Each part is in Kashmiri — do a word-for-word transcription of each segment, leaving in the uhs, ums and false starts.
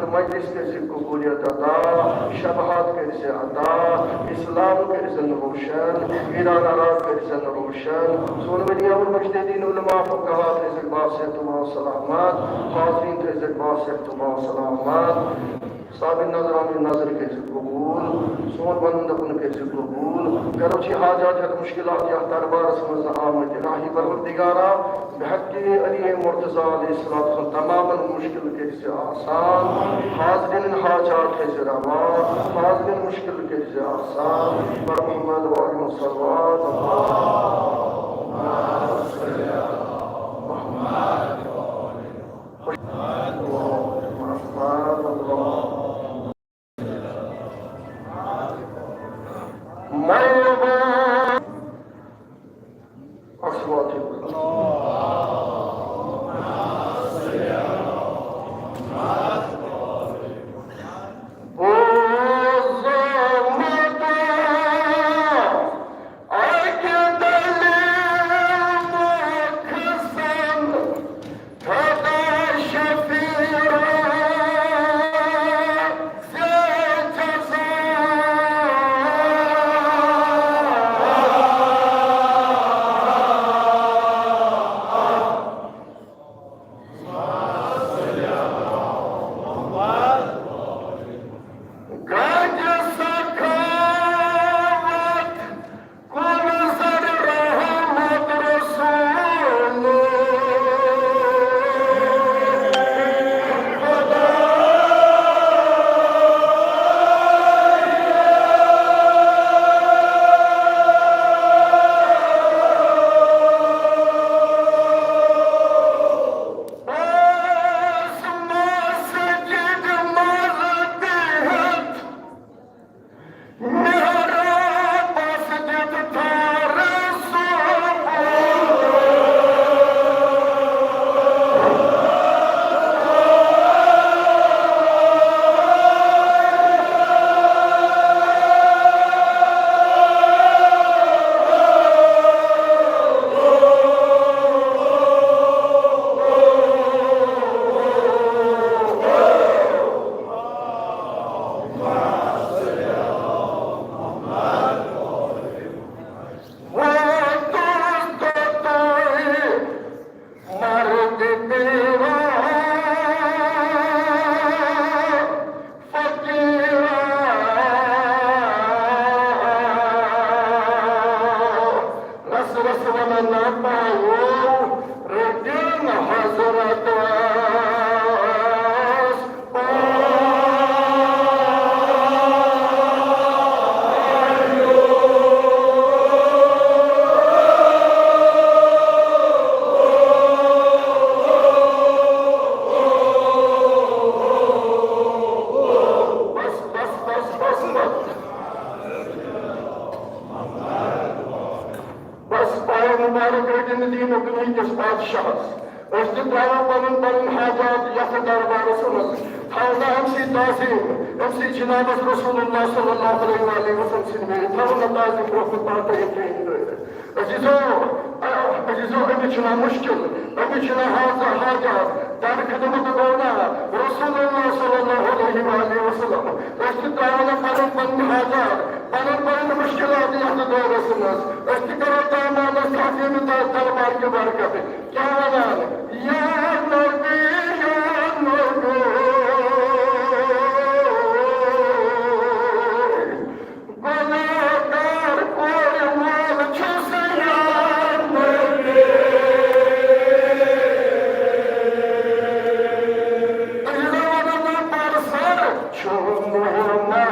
مجلس کٔرۍ زِ قبولیت عطا، شفاعت کٔرۍ زِ عطا، اسلام کٔرۍ زن روشن، ایران عراق کٔرۍ زن روشن، سون ولیا المجتہدین علماء فقہا تھٲے زِ باصحت و سلامت، حاضرین تھٲے زِ باصحت و سلامت، صاحب نظران نظر کٔرۍ زِ قبول، سون ونُن دپُن کٔرۍ زِ قبول، گرچہ حاجات ہیتھ مشکلات یتھ دربارس منٛز آمٕتۍ، الہی پروردگارا، بحق علی مرتضی علیہ السلام سُنٛد تمامن مشکل کٔرۍ زِ آسان، حاضرین حاجات تھٲے زِ روا، حاضرین مشکل کٔرۍ زِ آسان، پر محمد و علیہ صلوات، بس پاے مبارک رٔٹِن دینُک دُنہِکِس بادشاہس۔ أسۍ تہِ ترٛاوو پنُن پنُن حاجات یتھ دربارس منٛز۔ تھاوو نہٕ أمۍ سٕے تعظیم، أمۍ سٕے جنابس رسول اللہ صلی اللہ علیہ وآلہ وسلم سٕنٛدِ میرِ، تھاوو نہٕ تعظیم برونٛہہ کُن پتہٕ یہِ کِہیٖنۍ ترٛٲوِتھ۔ عزیزو، عزیزو، أمِس چھُ ناو مشکل، أمِس چھُ ناو حاجات، در خدمت مولا رسول اللہ صلی اللہ علیہ وآلہ وسلم۔ أسۍ تہِ ترٛاوو نہٕ پنٕنۍ پنٕنۍ حاجات، پنٕنۍ پنٕنۍ مشکلات یتھ دورس منٛز۔ أسۍ تہِ کرو تام پانس تھپھ ییٚمہِ در-، دربار کہِ برکتہٕ۔ کیٛاہ ونان؟ یا نبی، یا نبی، گناہگار کورِ مول چھُس یا نبی۔ تُہۍ چھِو ونان نا پرسر چھُ محمد۔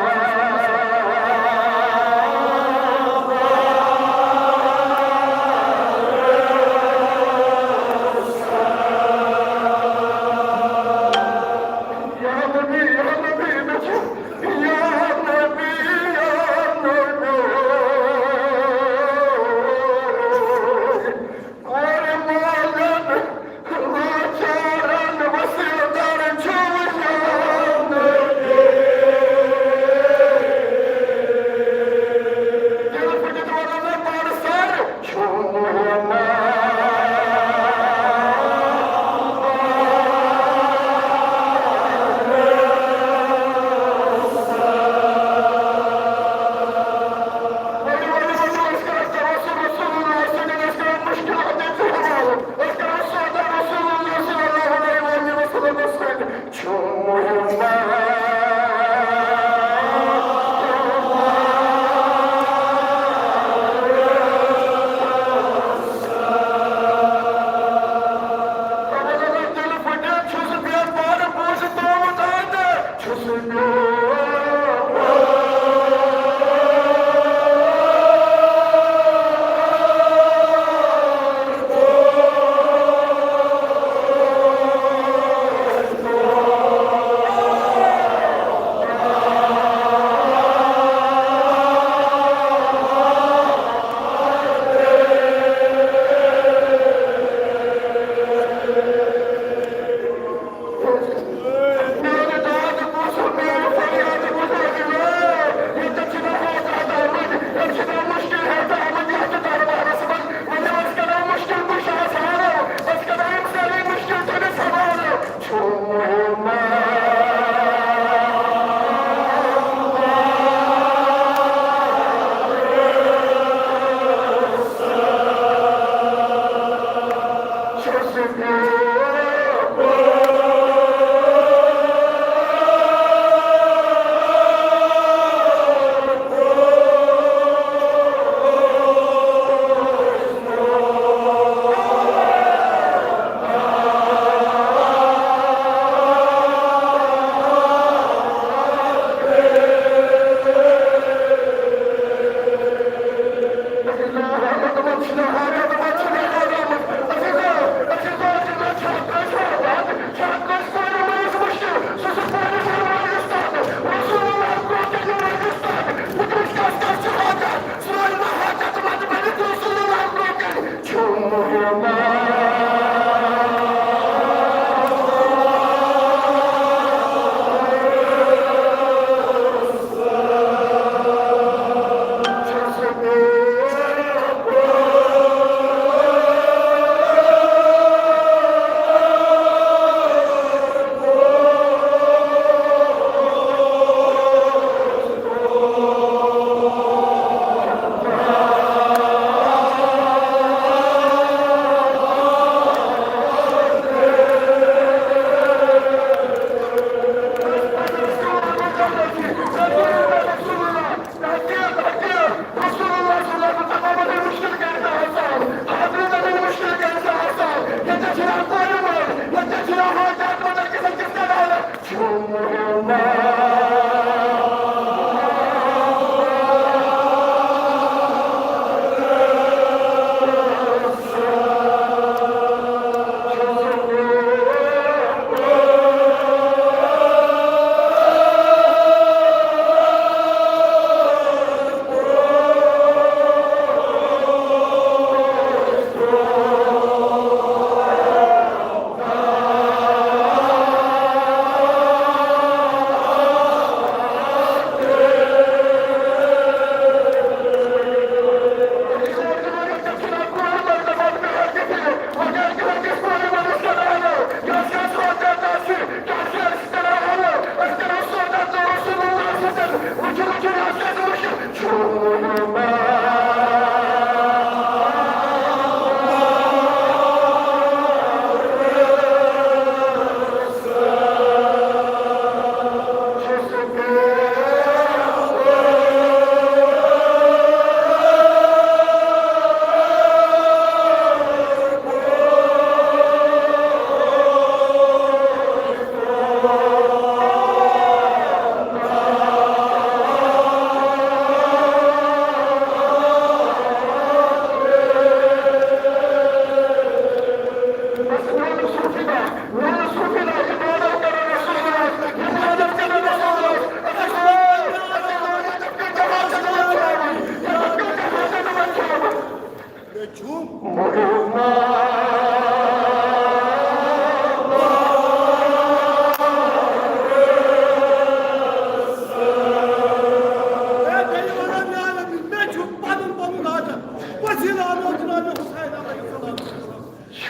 مےٚ چھُ پنُن پنُن حاجت۔ وسیلہٕ انو جناب حسین علیہ السلام۔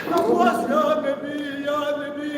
نبوس یا نبی، یا نبی۔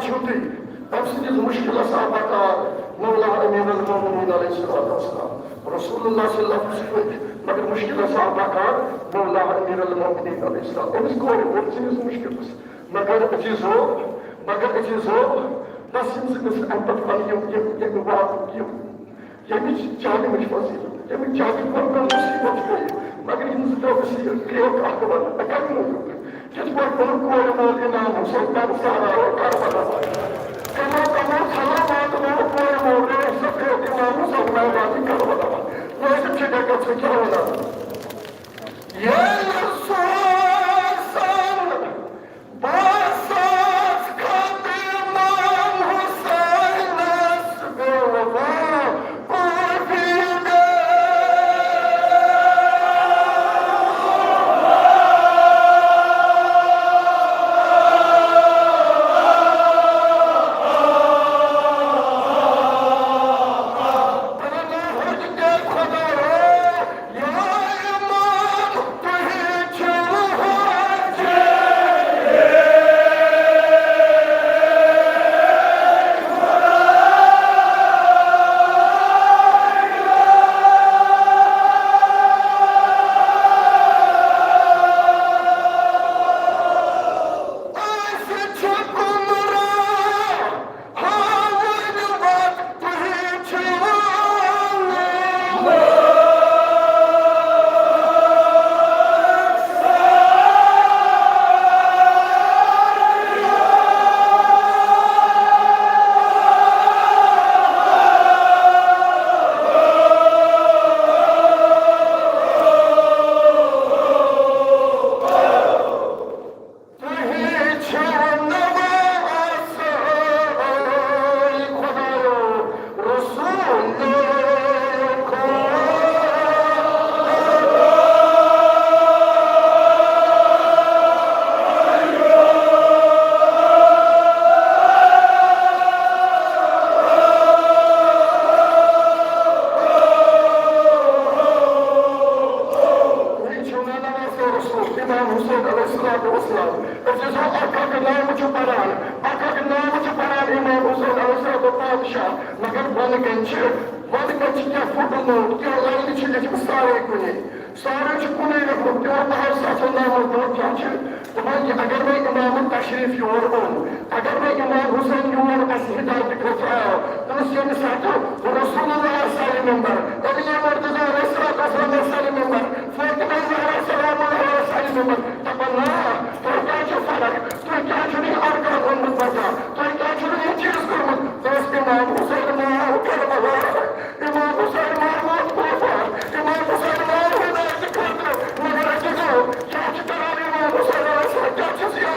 چھِو تُہۍ، تَمہِ سۭتۍ یُس مُشکِل آسان بکار، مولا امیر المومنین علیہ الصلوۃ والسلام، رسول اللہ صلی اللہ علیہ وسلم چھِ پٔتۍ، مگر مُشکِل آسان بکار، مولا امیر المومنین علیہ السلام۔ أمِس کورِ ووٚن ژٕ یُس مُشکِل اوس، مگر عزیزو، مگر عزیزو، بس یِم زٕ قٕصہٕ اَمہِ پتہٕ پَنٕنۍ یِم، یِم، یِم واقعہٕ، یِم ییٚمِچ جانٕچ فضیلت، ییٚمِچ جانٕچ منٛز مُصیبت گٔیہِ، مگر یِم زٕ دۄہ گٔژھۍ یہِ کرٛیک اَکھ وَنہٕ، تہٕ کَمہِ موٗجوٗب؟ یِتھ پٲٹھۍ ووٚن کورِ مول اِمام حُسین، تَمہِ سارا کربلا منٛز۔ کَمو کَمو ژھَلو واتنوو کورِ مول، رٲچھ سۄ کرٛیک اِمام حُسین میدانِ کربلا منٛز۔ وٲتِتھ چھِ ڈٮ۪کَس سۭتۍ کیٛاہ وَنان؟ یا رسول سَن، بہٕ ساس خط امام حسینس بیوہ کوفی گئے۔ خدایا، تُہۍ چھِو نوٚو آسان خۄدایو رسول خۄدا۔ تُہۍ چھِو نوٚو آسان رسول امام حسین علیہ الصلوۃ والسلام۔ أسۍ ٲسۍ اکھ اکھ نامہٕ چھُ پران، اکھ اکھ نامہٕ چھُ پران امام حسین علیہ السلام بادشاہ، مگر بۄنہٕ کَنہِ چھِ، بۄنہٕ کَنہِ چھِ کینٛہہ فُٹ نوٹ، کینٛہہ لَینہٕ چھِ لیٚچھمٕژ سارے کُنے۔ سارے چھِ کُنے لیٚکھمُت، تِمو بہر سَتھ ہَتھ نامو برونٛہہ کیٛاہ چھِ؟ دوٚپُن کہِ اگر وۄنۍ امام تشریٖف یور اوٚن، اگر وۄنۍ امام حسین یور اَسہِ ہدایتہِ خٲطرٕ آو، دوٚپُس ییٚمہِ ساتہٕ رسول اللہ سالِ ممبر، علی مرتضیٰ علیہ الصلوۃ والسلام سالِ ممبر، فاطمہ زہرا سلام اللہ علیہا سالِ ممبر، دَپان نا، تۄہہِ کیٛاہ چھُ فرق؟ تُہۍ کیٛازِ چھِو نہٕ یہِ ارکان اوٚنمُت پَتہ؟ تُہۍ کیٛازِ چھِو نہٕ یہِ چیٖز کوٚرمُت؟ دوٚپُس، امام حسین ماو کربلا، امام حسین ماو کوفہ، امام حسین ماو ہدایتہِ خٲطرٕ۔ مگر اَسہِ گوٚو، کیٛاہ چھِ کران امام حسین علیہ السلام؟ کیٛاہ چھِ ژٕ